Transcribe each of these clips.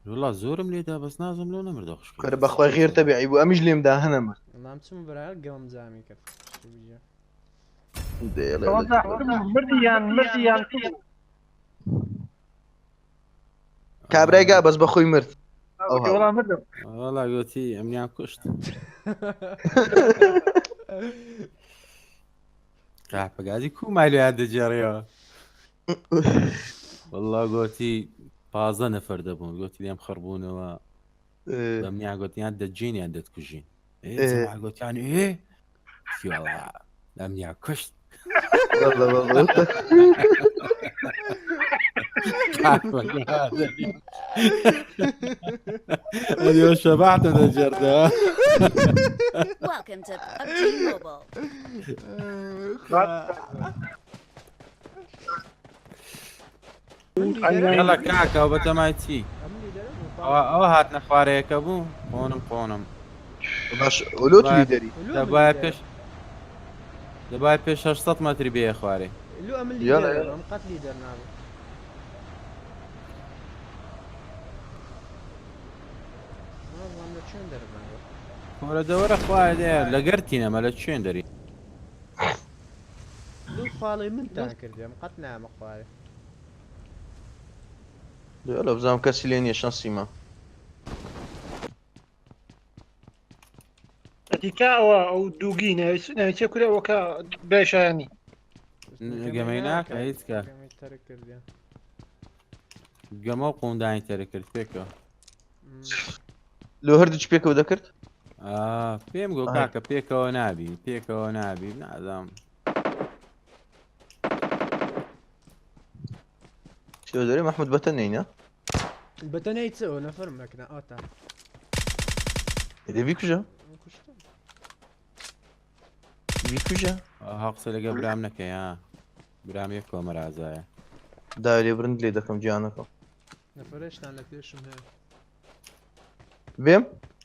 وڵا زۆرم لێدا بەس نازم لۆ نەمردە خوشکە کورە بەخوای غێر تەبیعی بوو ئەمیش لێم دا هەنەمرد. وەڵام چم برا گەوم جامی کرد شبیە. دێڵێ کەواتە مردی یان مردی یان چ بوو؟ کابرای گا بەس بەخۆی مرد. ئەو وتی وەڵا مردم. وەڵا گوتی ئەمنیان کوشت. قاپەگازی کو مالیان دەجێڕیەوە والله گوتی 15 نەفەر دەبوون گوتی لێم خڕبوونەوە بەمنیان گوتیان دەجین یان دەتکوژین گوتیان ئێ ئەمنیان کوشت ئەریۆ شەباتە دەجێڕدەوە Welcome to PUBG Mobile. یاڵا کاکە ئەو بەتەمای چی ئەوە ئەوە هاتنە خوارەیەکە بوو قۆنم قۆنم باش لۆ لیدەری دەبایە پێش دەبایە پێش 600 مەتری بێ خوارێ لۆ ئەمن یاڵا، لیدەر یاڵا. ئەم قەت لیدەر نابم نازانم لە چێن دەرماوە کۆرە دەوەرە خوارێ دێ لەگەر تینەمە لە چێن دەری لۆ فاڵی منتان کردم قەت نامە خوارێ لە بزانم کەسی لێ نییە شانسیمە ئەتی کا ئەوە ئەو دووگی ناوی چ- ناوی چێ کورە ئەوە کە برای شایانی گەمەی ناکە هیچ کە گەمەی تەرک کردیان گەمە و قوندانی تەرە کرد پێکەوە لۆ هەردووکی پێکەوە دەکرد آه، پێم گۆ ئای. کاکە پێکەوە نابی پێکەوە نابی نازانم چۆ دەرێ مەحمود بەتە نینە بەتەنەی چ ئەو نەفەرم مەکنە ئاتا دێ بیکوژە کوشتم بیکوژە ها قسە لەگە برام نەکەی ها برام یەک کۆمەرازایە دا لێ برند لێ دەکەم گیانەکەم نەفەرێشتان لە پێشم هەیە بێم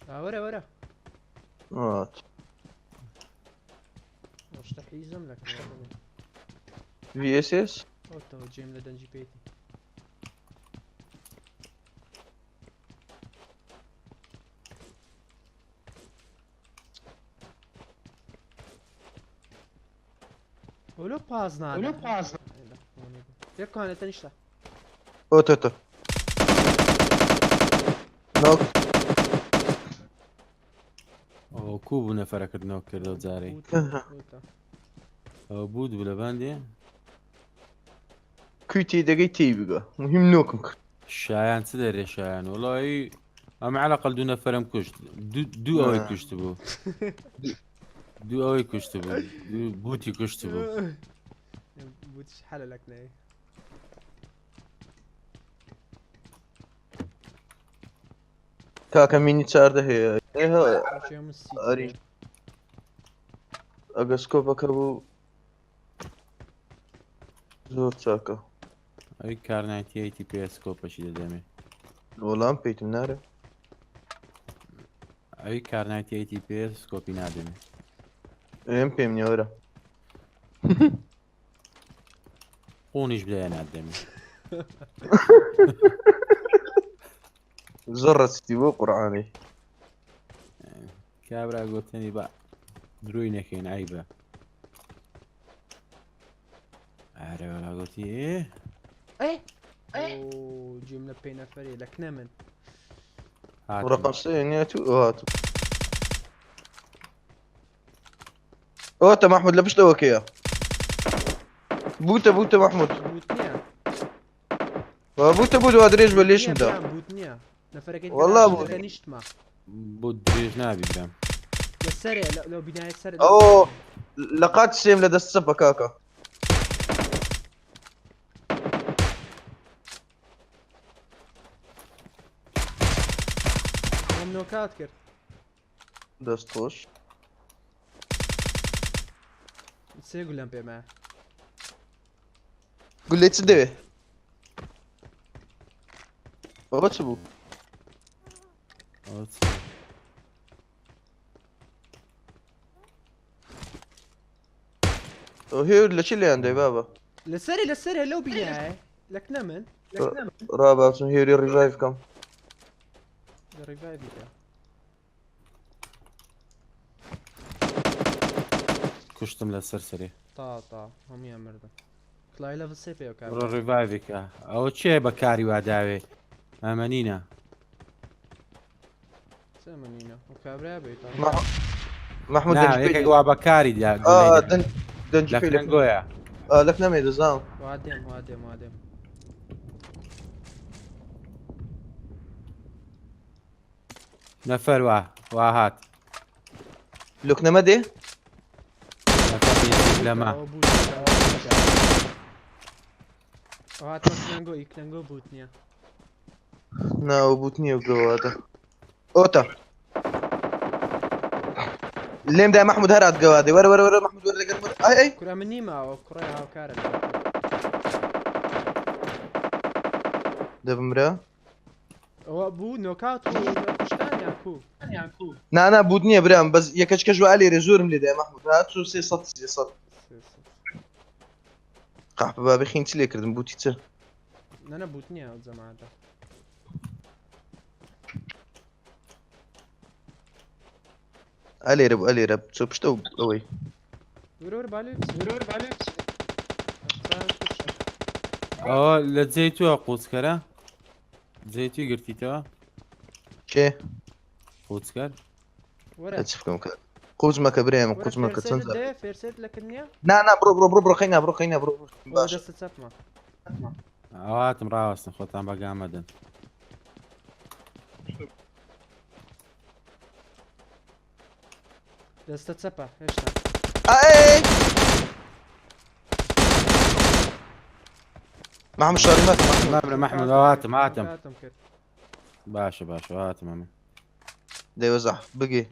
ئا وەرە وەرە ئات. شتە حیزم لە VSS ئەوتەوە جێم لە دەنجی پێیتی ئەولۆ پاز نادە یەکانە تەنیشتە ئۆتە تە نۆک ئەوە کوو بوو نەفەرەکەت نۆک کردەوە جارێ ئەوە بوو دوو لە باندێ کوی تێی دەگەی تێی بگە مهم نۆکم کرد شایان چ دەرێ شایان وڵی ئەم علاقل دوو نەفەرم کوشت دوو ئەوەی کوشت بوو دوو ئەوەی کوشت بوو دوو بوتی کوشت بوو بوتش حەلە لەکنەی کاکە مینی چاردە هەیە ئەری ئەگە سکۆپەکە بوو زۆر چاکە ئەوی کارنایتیەتی پێ سکۆپەشی دەدەمێ وەڵام پێیتم نارە ئەوی کارنایتیەتی پێ سکۆپی نادەمێ ئێم پێم نیوەرە قۆنیش بدایە نادەمێ زۆر ڕستی بۆ قورعانی کابرا گوتنی با درۆی نەکەین عیبە ئارە وەڵا گوتی ئێ ئێ جیم لە پێی نەفەری لە کنە من هاتم. ڕقم سێ نییە تو هاتو ئەوەتە محمود لە پشتەوە کێیە بوتە بوتە محمود بوت نییە بوتە بوت وا درێژ بە لێشم دا برام بوت نییە نەفەرەکەی والله بوت. نیشتمە بۆ درێژ نابی برام لە سەرێ لەو بینایە سەر ئەو لە قات سێم لە دەست چەپە کاکە ئەم نۆکات کرد دەست خۆش سێ گولەم پێمە گولەی چ دەوێ بابا چ بوو ئەوە چ؟ ئەو هێور لە چی لێیان دای بابا لەسەرێ لەسەرێ لەو بینایە لەکنە من ڕابا چون هێوری ڕیڤایڤ کەم. Revive ی کە. کوشتم لەسەر سەرێ. تا تا هەموویان مردن. کلای level سێ پێوە کار. بڕۆ revive ی کە. ئەوە چێ بە کاری وا داوێ؟ ئەمەنینە. چ ئەمەنینە؟ ئەو کابرا بێت. محمود نا یەکێک وا بە کاری دا. دەنج لە کنگۆیە. لەک نەمێ دەزانم. وا دێم وا دێم وا دێم. نەفەر وا وا هات. لوکنەمە دێ؟ نەفەر نزیک لەمە. هاتمە کنەنگۆ ئی کنەنگۆ بوت نییە. ناوە بوت نییە گەوادە. ئۆتە. لێم دا محمود هەرات گەوادێ وەرە وەرە وەرە محمود وەرە لەگەر وەرە ئەی ئەی کورە من نیماوە کوڕی هاوکارە. دەبمرە. ئەوە بوو نۆکات و کوشتانیان کو. نا نا بوت نییە برام بەس یەکەچ کەش وە لێرە زۆرم لێ دای محمود هات چوو 300 300 قەحپە بابی خین چ لێ کردم بوتی چ؟ نەنە بوت نییە ئەو جەماعەتە. ئەلێرە بوو ئەلێرە چۆ پشتە و ئەوەی. ورە ورە بالێ ئەوە لە جێی تووە قوچکەرە؟ جێی توی گرتیتەوە؟ کێ؟ قوچکەر؟ وەرە چ بکەم کە قوچ مەکە برێم وەرە قوچ مەکە چەند فێرسێتت جار دێ فێرسێت لە کن نییە؟ نا نا بڕۆ بڕۆ بڕۆ بڕۆ خەینا بڕۆ خەینا بڕۆ ئەوە باشە دەستە چەپمە. ئەوە هاتم ڕاوەستن خۆتان بەگا مەدەن. دەستە چەپە هێشتا. ئەی محمود شاری مەکە محمود. مەبرە محمود ئەوە هاتم هاتم. هاتم کرد. باشە باشە هاتم ئەمە. دەی وەزع بگێ.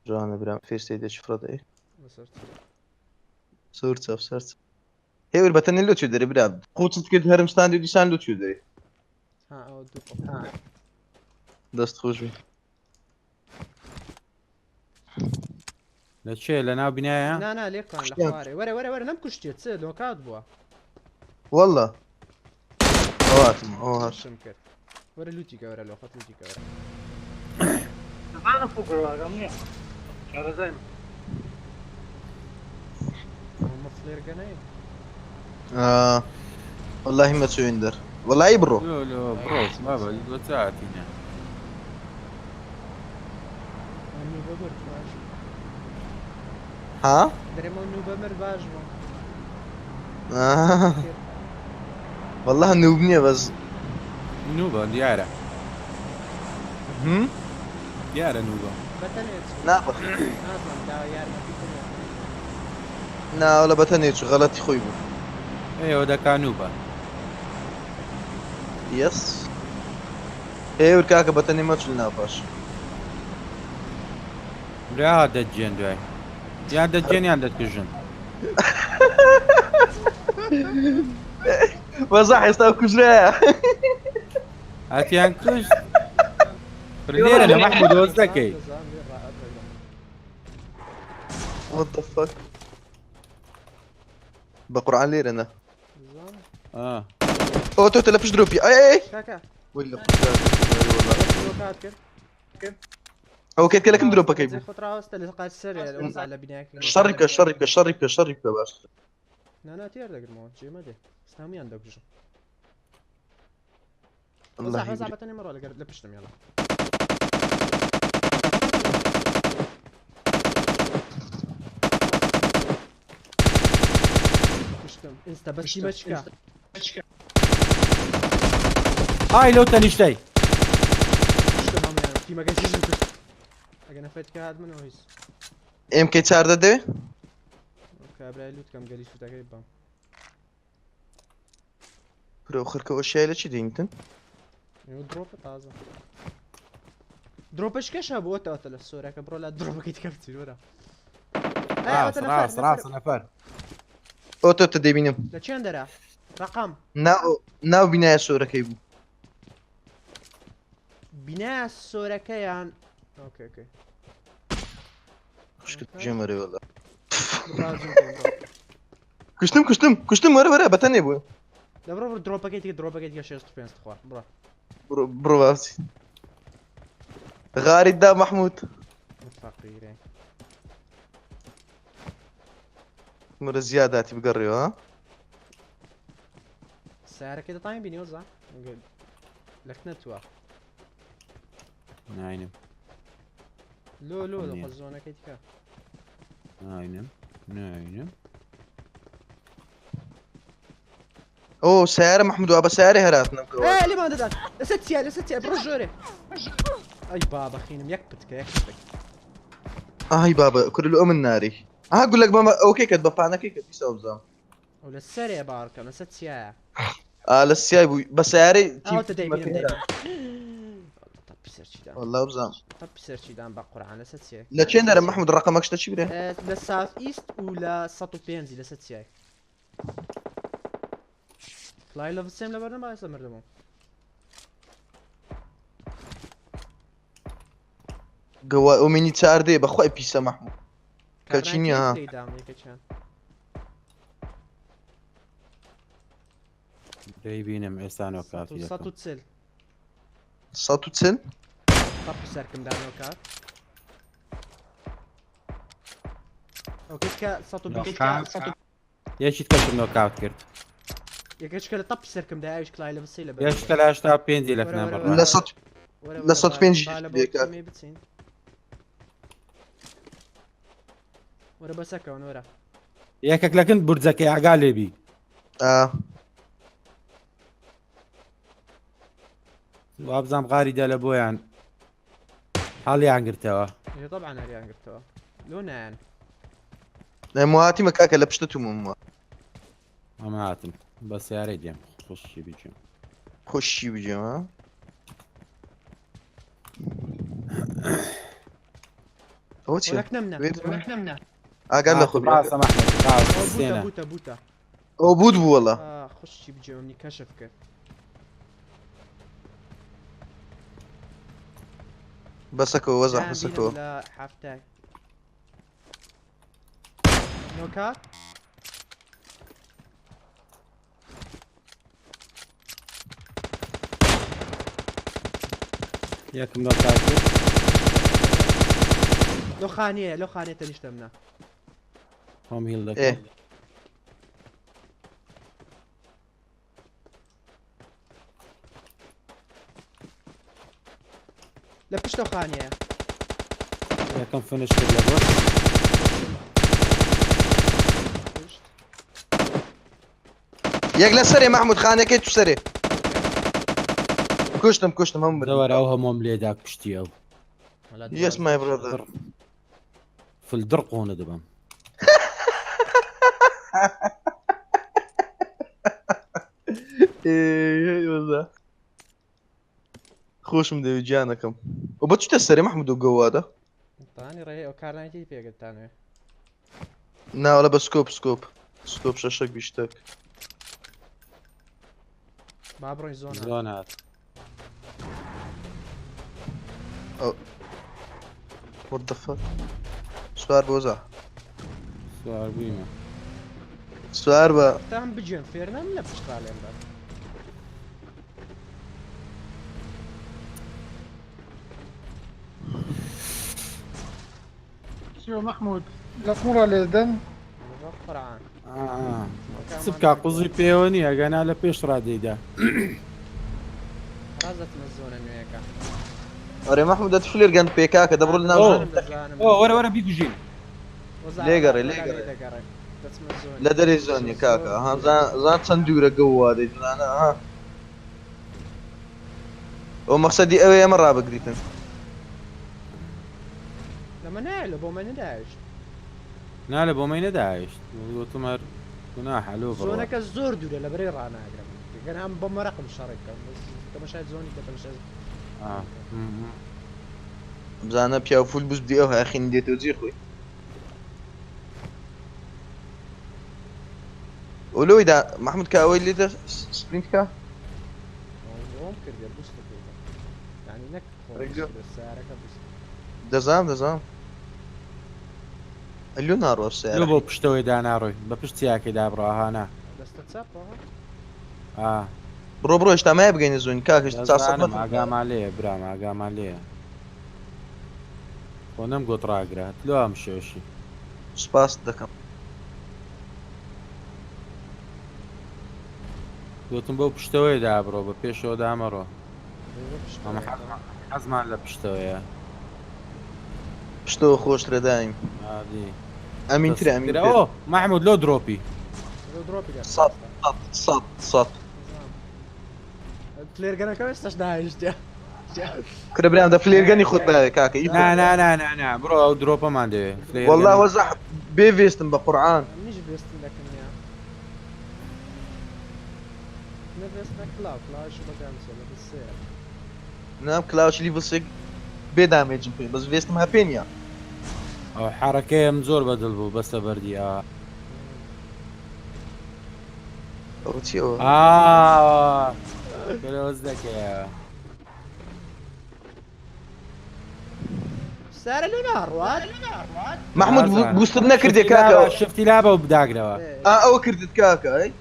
جوانە برام فێرسێ دەچ فڕە دەی. بەسەر چ. سور چاو سەر چاو. هێور بەتەنێ لۆ چێ دەرێ برا قوچت کرد هەرم ستاندی و دیسان لۆ چێ دەرێ. ها ئەوە دوو قوڵ. دەست خۆش بی. لە چێ لە ناو بینایە؟ نا نا لێکان لە کوشتیان. خوارێ وەرە وەرە وەرە نەم کوشتێ چ knockout بووە. والله ئەوە هاتم ئەوە هات. کوشتم کرد. وەرە لوتی گەورە لۆ خۆت لوتی گەورە. دەزانم کو گەواگەم نییە. شارەزایم. ئەوە فلێرگەنەیە. آه. والله مەچوین دەر وەڵی بڕۆ. لۆ لۆ بڕۆ بابە لۆ چ هاتینە؟ ئەو نوبە برد باش. ها؟ دەرێم ئەو نوبە مرد باش بوو. آه. والله نوب نییە بەس. نوبە دیارە. هم؟ دیارە نوبە. بەتەنێ چوو. نا بە نازانم داوا یارمەتی کرد. نا وەڵا بەتەنێ چوو غەڵەتی خۆی بوو. ئێوە دەکا نوبە. یەس. هێور کاکە بەتەنێ مەچوو ناو پاش. برا دەتگێن دوای. یان دەتگێن یان دەتکوژن. وەزع ئێستا کوژرایە. هاتیان کوشت. لێرە لە مەحمود دۆست دەکەی. دەزانم لێ ڕائەدەگەم. What the fuck بە قورعان لێرە نا. دەزانم. ئا. ئەوە تۆ لە پشت درۆپی ئەی ئەی. کاکە. وەی لە قورعان والله. یەک knockout کرد. ئەوە کێت کە لەکم درۆپەکەی بوو. خۆت ڕاوەستە لە قاچ سەرێ لە وەزع لە بینایەکە. شەڕی بکە شەڕی بکە شەڕی بکە شەڕی بکە باش. نا نا تێر دەگرمەوە جێ مەدێ. ئێستا هەموویان دەکوژم. الله وەزع وەزع يبارك. بەتەنێ مەڕۆ لەگەر لە پشتم یاڵا. کوشتم ئێستا بەس تیمە چکا. ئای لەو تەنیشتەی. کوشتم هەموویان تیمەکەی چیشم کوشت. ئەگە نەفەت کە هات منەوە هیچ. MK چاردە دەوێ؟ کابرای لوتکەم گەلی سووتەکەی بەم. کورە ئەو خەرکەوە شای لە چی دێنیتن؟ ئێوە درۆپە تازە. درۆپەش کەش هەبوو ئەتە ئەتە لە سۆرەکە بڕۆ لە درۆپەکەی تکە بچین وەرە. ئەی ڕاست ئەتە نەفەر ڕاست نەفەر. ڕاست نەفەر. ئەوە تۆ تە دەبینم. لە چیان دەرا؟ ڕقم. ناو ناو بینایە سۆرەکەی بوو. بینایە سۆرەکەیان. okay okay. خوشکت بژێمەرێ وەڵا. ڕازم کەم بڕۆ. کوشتم کوشتم کوشتم وەرە وەرە بەتەنێ بوو. دە بڕۆ بڕۆ درۆپەکەی تکە درۆپەکەی تکە 65 تخوا بڕۆ. بڕۆ بڕۆ باسی. غاری دا محمود. فەقیرێ. مرە زیاداتی بگەڕێەوە ها؟ سیارەکەی دەتانی بینی وەزا لەکنە تووە. ناینم. لۆ لۆ لە نییە. خۆ زۆنەکەی تکە. ناینم ناینم. ئەو سیارە محمود وا بە سیارە هەراتنم کەوە. ئێ لێمان دەدات لەسەر چیا لەسەر چیا بڕۆ ژۆرێ. ئەی بابە خینم یەک پتکە یەک پتک. ئای بابە کورە لۆ ئەمن ناری. ئا گولەک بەمە ئەوکەی کەت بە پانەکەی کەت دیسا وبزانم. ئەو لە سەرێ باڕکەم لەسەر چیایە. ئا لە سیای بوو بە سیارەی ئەوتە دەیبینم دەیبینم. تەپی سەرچیدان. والله بزانم. تەپی سەرچیدان بە قورعان لەسەر چیای. لە چێن دەرە محمود ڕقەمەک شتە چی برێ؟ لە ساوت ئیست و لە 105 لەسەر چیای. فلای لە سێم لەبەر نەما ئێستا مردمەوە. گەوا ئەو مینی چاردێ بەخوای پیسە محمود. کەچی نییە ها. لێدام یەکەچیان. دەیبینم ئێستا نۆکاتی دەکەم. 140. 140؟ تەپی سەرکم دانەوە کات. ئەو کەس کە 120 یەکیت کەشم نۆکاوت کرد. یەکەچکە لە تەپی سەرکم دا ئەویش کلای لە بسەی لە بەر. یەکیتکە لە 85 لە وەرە، کنە وەرە، بڕا. لە سەد وەرە، لە وەرە، 105 با لە بۆ لێکات. تیمەی بچین. وەرە بەسەکەون وەرە. یەکێک لەکن بورجەکەی ئاگا لێبی. ئا وابزانم غاری دا لە بۆیان هەڵیان گرتەوە. ئێ طبعا هەریان گرتەوە. لۆ نایەن. موهاتیمە کاکە لە پشتە تومم. ئەمە هاتم بە سیارەی دێم خۆشی بجێم. خۆشی بجێم ها؟ ئەوە چیە؟ وەرە کنەم نا. وێ- ئاگات لە خۆ بێ. ڕاستە مەحمەد ڕاست ئەو بوتە سێنە. بوتە بوتە. ئەو بوت بوو وەڵا. ئا خۆشی بجێم منی کەشف کرد. بەسەکەوە وەزع دایان بینم بەسەکەوە. لە حەفتای. نۆکات؟ یەکم نۆکات کرد. لۆ خانەیە لۆ خانەیە تەنیشتە منە. خۆم هیڵ ئێ. دەکەم. لە پشتەوە خانەیە. یەکەم فنش کرد لە بۆ. پشت. یەک لە سەرێ محمود خانەکەی تو سەرێ. کوشتم کوشتم هەموو مردم. دەوەرە ئەو هەمووم لێدا کوشتی ئەو. وەلا Yes my brother. فل دڕقۆنە دەبم. ئێ وەزع. خۆشم دەوێ گیانەکەم. ئەو بە چیتە سەرێ محمود و گەوادە؟ تانی ڕێ ئەو کارنایتی پێگرتانێ. ناوەڵە بە سکۆپ سکۆپ. سکۆپ شەشەک بیشتەک. با بڕۆین زۆن هات. زۆن هات. What the fuck? سوار بۆ وەزع. سوار بوویمە. سوار بە. تام بگوێن فێرنام لە پشتا لێم بەر. سیۆ محمود لە قوڕە لێدەن. بە قورعان. چ بکا قوزی پێوە نییە گەنا لە پێش ڕادەیدا. ڕازەتمە زۆنە نوێیەکە. ئەرێ محمود دەت فلێر گەند پێکاکە دەبڕۆ لە ناو ئۆ. زۆن. دەزانم. ئۆ وەرە وەرە بیگوژین. وەزع لێگەڕێ، وەلا لێگەڕێ. لێ دەگەڕێ. دەچمە زۆنی. لە دەرێ زۆنی کاکە. ها زان چەند دوورە گەوادەی زانە ها. ئەو مەقسەدی ئەوەیە ئێمە ڕابگریتن. لەمە نایە لە بۆ مە نەداویشت. نا لە بۆ مەی نەداویشت. گوتم هەر گوناحە لۆ بڕۆ. زۆنەکە زۆر دوورە لە بەرەی ڕاناگرم. گەر ئەم بە مەرەقم شەڕێ بکەم. بەس تەماشای زۆنی کە تەماشای ئا. بزانە پیاو فول بوس بدی ئەو هاخین دێتەوە جێ خۆی. ئەو لەوەیدا محمود کە ئەوەی لێدە سپرینت کە؟ ئەوم کردێ بوست کردێ. یعنی نەک خۆم ڕێگە. بوست کردێ، سیارەکە بوست. دەزانم دەزانم. لۆ ناڕۆ لۆ سیارە. بۆ پشتەوەی داناڕۆی بە پشت چیاکەی دابڕۆ هانا. دەستە چاپەوە؟ ئا. بڕۆ بڕۆ هێشتا مایە بگەینە zone ی کاکە هێشتا 400 دەزانم مەتر. ئاگامان لێیە برام ئاگامان لێیە. خۆ نەمگۆت ڕاگرە لۆ ئەم شێوشی. سوپاست دەکەم. گوتم بەو پشتەوەی دا بڕۆ بە پێشەوە دامەڕۆ. ئەمە حەزمان لە پشتەوەیە. پشتەوە خۆشترە دایم. ئادی. ئەمینترە ئەمینتر. ئۆ مەحمود لۆ drop ی. لۆ drop ی سەد سەد سەد سەد. flare gun ەکە ئێستاش ناهێشتە. کورە برام دە flare gun ی خۆت باوێ کاکە ئی نا نا نا نا نا بڕۆ ئەو drop ەمان دەوێ. flare والله gun. وەزح بێ vest م بە قورعان. منیش vest م دەکەم یا. نە vest نە کلاو کلاوش بەگان چۆ لە سێ. نام کلاوچ level سێ بێ damage م پێ بەس vest م هەپێ نییە. ئەو حەرەکەیەم زۆر بەدڵ بوو بەسە بەردی ئا. ئەوە چی ئەوە؟ ئا کەرەوەز دەکەیە. سارە لۆ ناڕوات؟ مەحمود نازانم. boost ت نەکردێ کاکە. shift ی لابە و بداگرەوە. ئا ئەوە کردت کاکە ئەی.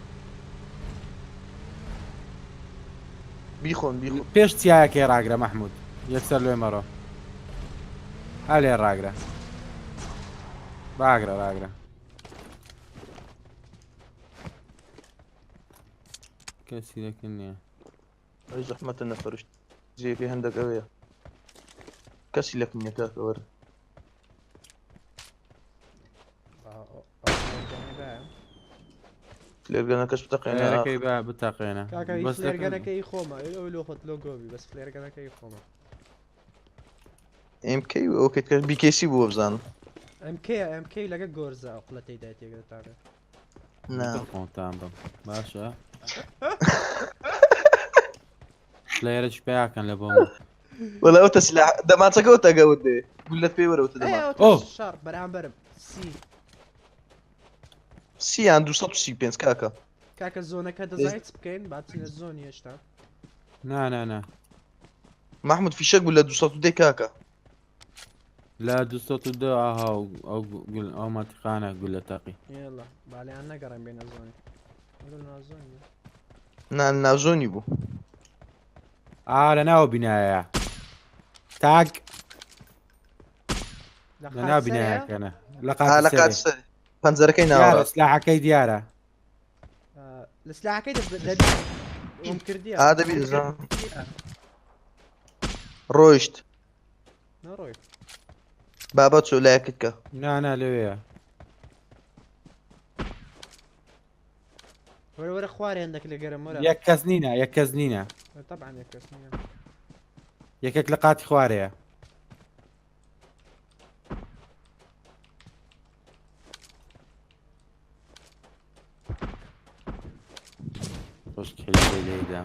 بیخۆن بیخۆن. پێش چیایەکەی ڕاگرە مەحمود. یەکسەر لێ مەڕۆ. ها لێ ڕاگرە. ڕاگرە ڕاگرە. کەسی دەکن نییە. ئەی زەحمەتە نەفەرشت جێگەی هەندێک ئەوەیە. کەسی لەکن نییە کاکە وەرە. flare gun ەکەش بتەقێنە. flare ەکەی با بتەقێنە. کاکە بەس flare gun ەکەی خۆمە ئەو لۆ خۆت لۆ گۆبی بەس flare gun ەکەی خۆمە. MK ئەوکەیت کە BKC بووە بزانم. MK MK لەگە گۆرزە ئەو قلەتەی دایتێگەتانێ. نا. خۆتان بم. باشە. flare ەش پیاکەن لە بۆم. وەڵا ئەو تەسلاح دەمانچەکە ئەو تەگەوت دێ. گولەت پێ وەرەوتە دەمان. ئۆ. شەڕ بەرامبەرم سی. سیان 235 کاکە. کاکە zone ەکە دەزانیت چ بکەین با بچینە zone ی هێشتا. نا نا نا. مەحمود فیشەک بوو لە 210 کاکە. لە 202 ئاها ئەو گول ئەو مەنتیقانە گولە تەقی. یاڵا بالیان نەگەڕێن بێنە zone ی. لەگەڵ نازۆنی. نا ناو zone ی بوو. ئا لە ناو بینایە. تاک لە لە ناو قات سەرەیە؟ بینایەکەنە. لە ئا لە قاتی قات سەرێ. سەرێ. پەنجەرەکەی دیارە ناوەڕاست. سلاحەکەی دیارە. لە سلاحەکەی دەبی ئۆم کردیە. ئا دەبی دەزانم. ڕۆیشت. نەڕۆی. بابا چۆ لایەکت کە. نا نا لەوەیە. وەرە وەرە خوارێ هەندێک لە گەرم وەرە. یەک کەس نینە یەک کەس نینە. طبعا یەک کەس نییە. یەکێک لە قاتی خوارەیە. خۆش حیزی لێیدا.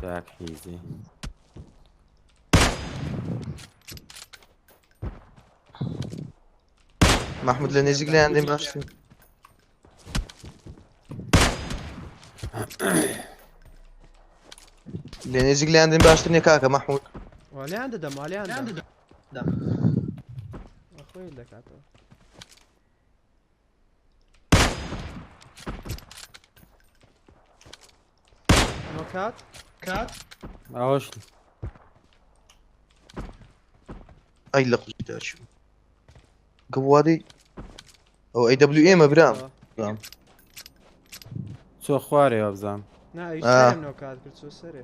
تاک حیزی. مەحمود لە نێزیک لایان دێن باشتر. لە نێزیک لایان دێن باشتر نییە کاکە مەحمود. والیان دەدەم والیان دەدەم. خۆی دەکاتەوە. نۆکات؟ ئەوەش ئەی لە قوزی داچوو. گەوادەی ئەو AWM ە برام. برام. چۆ خوارێ وابزانم. نا ئەویش ئا. سەرم نۆکات کرد چۆ سەرێ.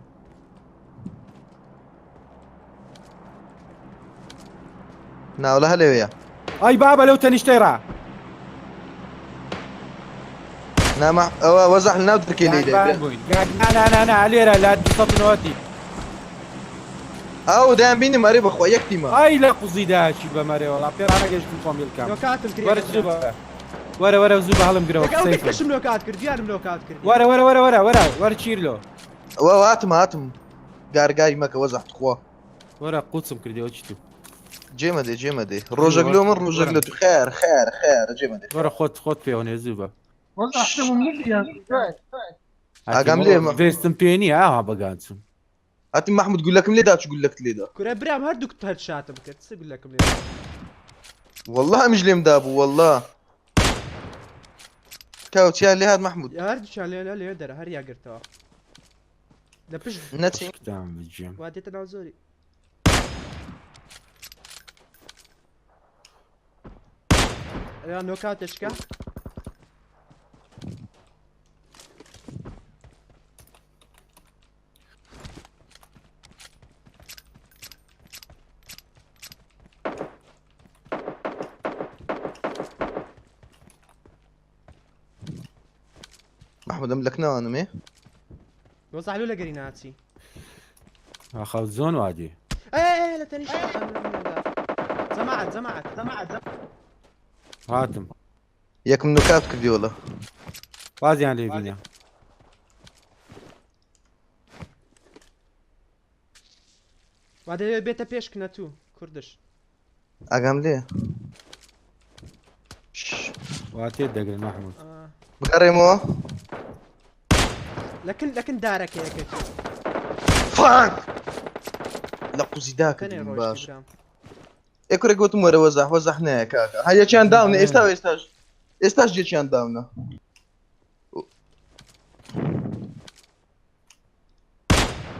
ناوڵە هەر لەوێیە. ئەی بابە لەو تەنیشتەی ڕا. نامە ئەوە وەزح لە ناو دەرکەی لێی دای برام. بووین. نا نا نا نا لێرە لە 290. ئەو دەیان بینم ئەرێ بەخوا یەک تیمە. ئای لە قوزی داچی بەمەرێ وەڵا پێ ڕانەگەیشتم خۆم یلکەم. نۆکاتم کرد. وەرە زوو بە. وەرە وەرە زوو بە هەڵم گرەوە لەگەڵ ئەو سەیفم. کەشم نۆکات کرد دیارم نۆکات کرد. وەرە وەرە وەرە وەرە وەرە وەرە چیرلۆ. ئەوە هاتم هاتم. گارگاری مەکە وەزح تخوا. وەرە قوچم کردی ئەو چی تو. جێمە دێ جێمە دێ. ڕۆژێک لۆ من ڕۆژێک لە تو خێر خێر خێر جێمە دێ. وەرە خۆت خۆت پێوەنێ زوو بە. ئاگام لێمە. vest م پێ نییە ئاها بەگان چوم. هاتم مەحمود گولەکم لێدا چ گولەکت لێدا. کورە برام هەردووک headshot م کرد چ گولەکم لێ والله ئەمیش لێم دابوو والله. کاو چیان لێ هات مەحموود؟ هەردووکیان لێ لێ دەرە هەر یاگرتەوە لە پشت. نەچین. شکتان بجێم. وا دێتە ناو زۆری. ئەویا نۆکاتێشکە. مەحموود ئەم لەکنەوانم ێ. وەزع لۆ لەگەری ناچی. ئاخە زۆن وادێ. ئێ لە تەنیشت جەماعەت جەماعەت جەماعەت. هاتم. یەکم نۆکات کردی وەڵا. وازیان لێ بینە. وا دەوێت بێتە پێش کنە تو کوردش. ئاگام لێ. وا تێت دەگرن مەحموود. بگەڕێمەوە. لەکن لەکن دارەکە یەکێک. فاک لە قوزی تەنێ داکردم ڕۆیشتی باش. برام. ئێ کورە گوتم وەرە وەزح وەزح نایە کاکە. ها یەکیان داونە ئێستا و ئێستاش ئێستاش یەکیان داونە.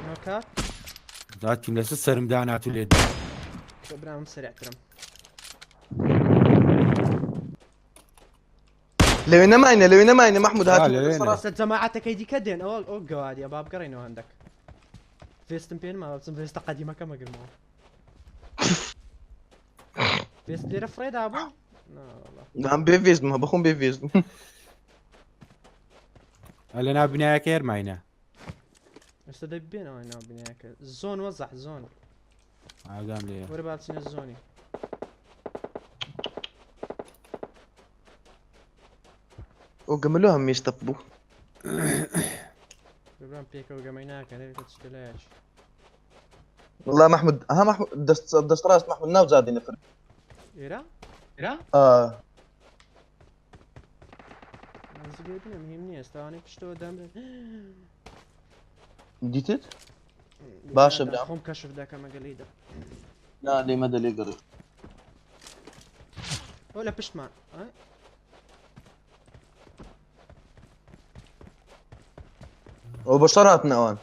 نۆکات. داکیم لەسەر سەرم دانات و لێت. برام سریعترم. لەوێ نەماینە لەوێ نەماینە مەحموود آه، هاتم لەوێ نە. ئێستا جەماعەتەکەی دیکە دێن ئەوە ئەو گەوادیە با بگەڕێنەوە هەندێک. ڤێستم پێ نما بچم ڤێستە قەدیمەکەم ئەگرمەوە. ڤێست لێرە فڕێدا بوو؟ نا وەڵا. نام بێ ڤێستم بەخۆم بێ ڤێستم. لە ناو بینایەکە هێرماینە. ئێستا دەبێنەوە ناو بینایەکە. زۆن وەزع زۆن. ئاگام لێیە. وەرە با بچینە زۆنی. ئەو گەمەلۆ هەم مێستە بوو. برام پێکەوە گەمەی ناکەن هەرێکە چتە لایەکی. والله محمود ها محمود دەست دەست ڕاست محمود ناو جادەی نەفر. ئێرە؟ آه. نزیکەی بنە مهم نییە ئێستا ئەوانەی پشتەوە دەمرن. دیتت؟ باشە برام. خۆم کەشف دەکەم ئەگەر لێی دەم. نا لێ مەدە لێ گەڕێ. ئەو لە پشتمان. ئا؟ ئەو بە شەڕ هاتن ئەوان.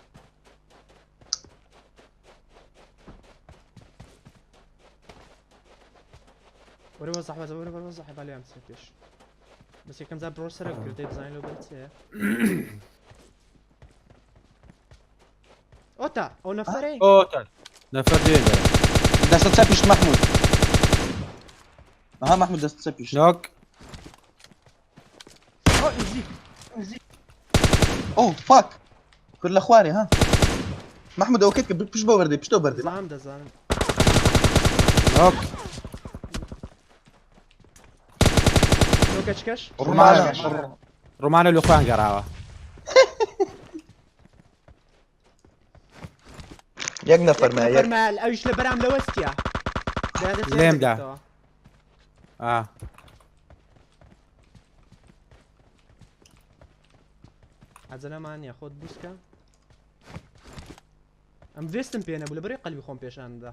وەرە وەزع وەزع وەرە وەرە وەزع با لێیان بچێ پێش. بەس یەکەم جار بڕۆ سەرە گردەی بزانین لەو بەر چێ. ئۆتا ئەو نەفەرەی؟ ئۆتا نەفەر لێ دەرە. دەستە چەپیشت مەحموود. ها مەحموود دەستە چەپیشت. نۆک. ئەو نزیک. ئەو فاک. کورد لە خوارێ ها. مەحموود ئەو کەیت کە پشت بۆ بەردەی پشتۆ بەردەی. دەزانم دەزانم. نۆک. نۆکەچکەش؟ ڕومانە. ڕۆمانە لە خۆیان گەڕاوە. یەک نەفەرمایە یەک. فەرمایە ئەویش لە بەرام لەوەستیە. لێم دا. ئا. عەجەلەمان نییە خۆت بوسکە. ئەم ڤێستم پێ نەبوو لەبەرەی قەلبی خۆم پێشاندا.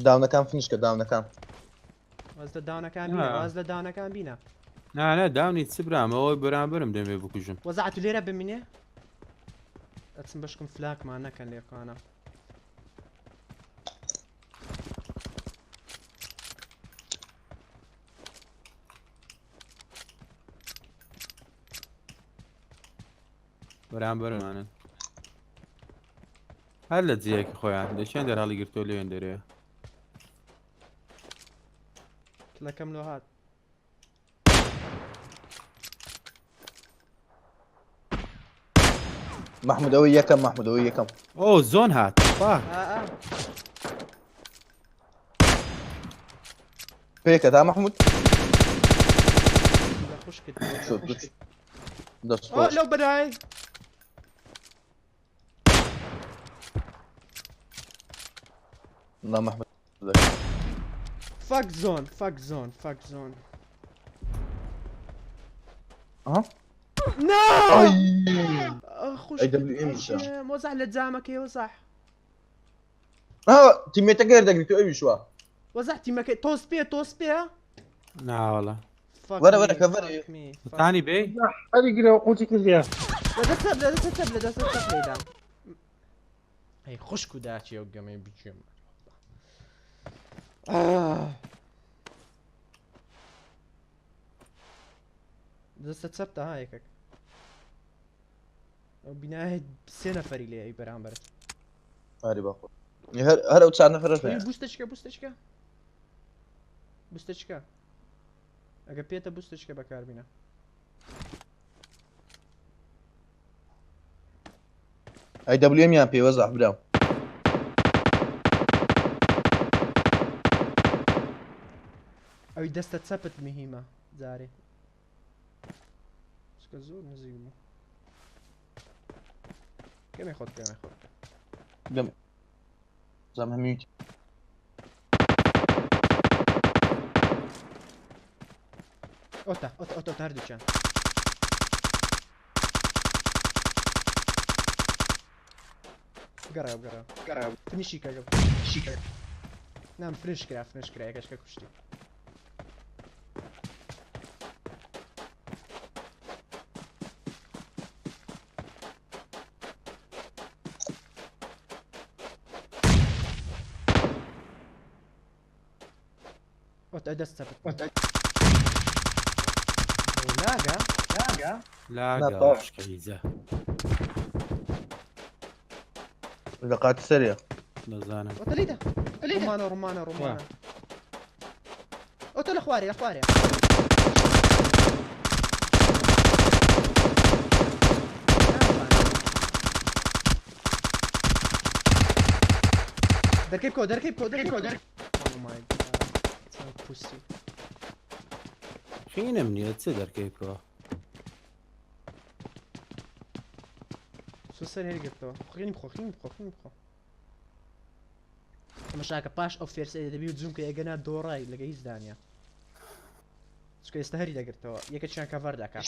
داونەکان فنیشکە داونەکان. واز لە داونەکان بینە واز لە داونەکان بینە. نا نا داونی چ برام ئەوەی بەرامبەرم دەمێ بکوژم. وەزعەت لێرە بمینێ؟ ئەچم بەشکم فلاکمان نەکەن لێکانە. بەرامبەرمانن. هەر لە جێیەکی خۆیان لە چێن دەرهاڵی گرتۆ لێن دەرێ. کلەکەم لۆ هات. مەحموود ئەوەی یەکەم مەحموود ئەوەی یەکەم. ئۆ زۆن هات. فاک. ئا ئا. پێکە تا مەحموود؟ لە خوشکت. شو دەست ئۆ خۆش. لەو بەرای. نا مەحموود. فاک زۆن فاک زۆن فاک زۆن. ها؟ نا! ئەی. خوشکت. AWM شە. وەزع لە جامەکەی وەزع. ها تیمێتەکە هەر دەگریت و ئەویش وا. وەزع تیمەکەی تۆز پێ تۆز پێ؟ نا وەڵا. Fuck وەرە me, وەرە کەڤەر fuck me, fuck تانی بێ هەری گرەوە قوتی کردیا لە دەست چەپ لە دەست چەپ لە دەست چەپ لێدام ئەی خوشک و داچی ئەو گەمەی بگوێم دەستە چەپتە ها یەکێک ئەو بینایە سێ نەفەری لێ ئەی بەرامبەر هەری باخۆ هەر هەر ئەو چار نەفەرەش هەیە بوستەچکە بوستەچکە بوستەچکە ئەگە پێتە بوستەچکە بەکاربینە ئەی دەبلیۆمیان پێ وەزع برام ئەوی دەستە چەپت مهمە جارێ چکە زۆر نزیک بوو کەمێ خۆت کەمێ خۆت گەم زام هەمی ئۆتا ئۆتا ئۆتا ئۆتا هەردووکیان گەڕێ گەڕێ فنیشی کەگە نام فنش کرا فنش کرا یەکەشکە کوشتی ئۆتا دەست چەپت لاگە لاگە نا، طاف. خوشکە هیجە لە قاتی سەریە دەزانم ئۆتا لیدا ڕمانە ڕمانە ڕمانە ئۆتا لە خوارێ لە خوارێ دەرکەی بکەوە دەرکەی بکەوە دەرکەی بکەوە Oh my god چەند پوسی خینم نییە چ دەرکەی بکەوە سو سەر هێرگرتەوە خڕینی بخۆ خڕینی بخۆ خڕینی بخۆ تەمەشاکە پاش ئەو فێرسە دەبی و جونکە یەگەنا دۆڕای لەگە هیچ دانیە چونکە ئێستا هەری دەگرتەوە یەکەچیان کەڤەر دەکات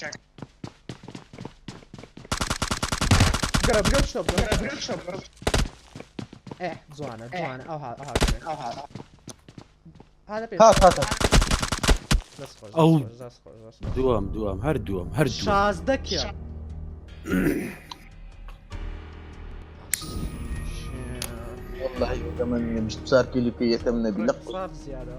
بگەڕە بگەڕ شتۆ بگەڕ ئێ جوانە جوانە ئەوها ئەوها هذا پێش هات هات دەست خۆش ئەو. دەست خۆش دەست خۆش دووەم دووەم هەر دووەم هەر دووەم 16 کێ والله كمان مش بصار كيلي في يتم نبي لق صاف زیادە.